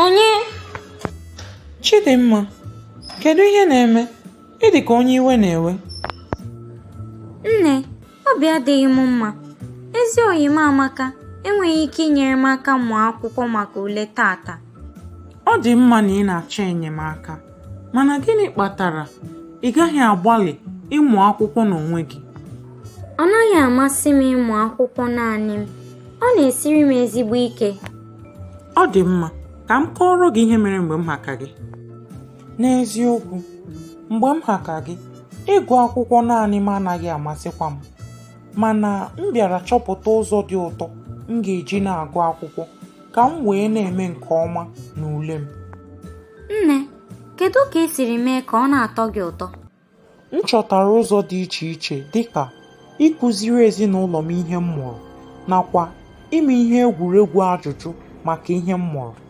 Onye? Chidimma, kedu ihe na-eme? Ị dị ka onye iwe na-ewe. Nne, obi adịghị m mma. Ezi oyi m Amaka enweghị ike inyere m aka mụọ akwụkwọ maka ule tata. Ọ dị mma na ị na-achọ enyemaka, mana gịnị kpatara ị gaghị agbalị ịmụ akwụkwọ n'onwe gị? Ọ naghị amasị m ịmụ akwụkwọ naanị m. Ọ na-esiri m ezigbo ike. Ọ dị mma, ka m kọọrọ gị ihe mere mgbe m ha ka gị. N'eziokwu, mgbe m ha ka gị, ịgụ akwụkwọ naanị m anaghị amasịkwa m. Mana m bịara chọpụta ụzọ dị ụtọ m ga-eji na-agụ akwụkwọ ka m wee na-eme nke ọma n'ule m. Nne, kedu ka ị siri mee ka ọ na-atọ gị ụtọ? M chọtara ụzọ dị iche iche dịka ịkụziri ezinụlọ m ihe m mụrụ nakwa ime ihe egwuregwu ajụjụ maka ihe m mụrụ.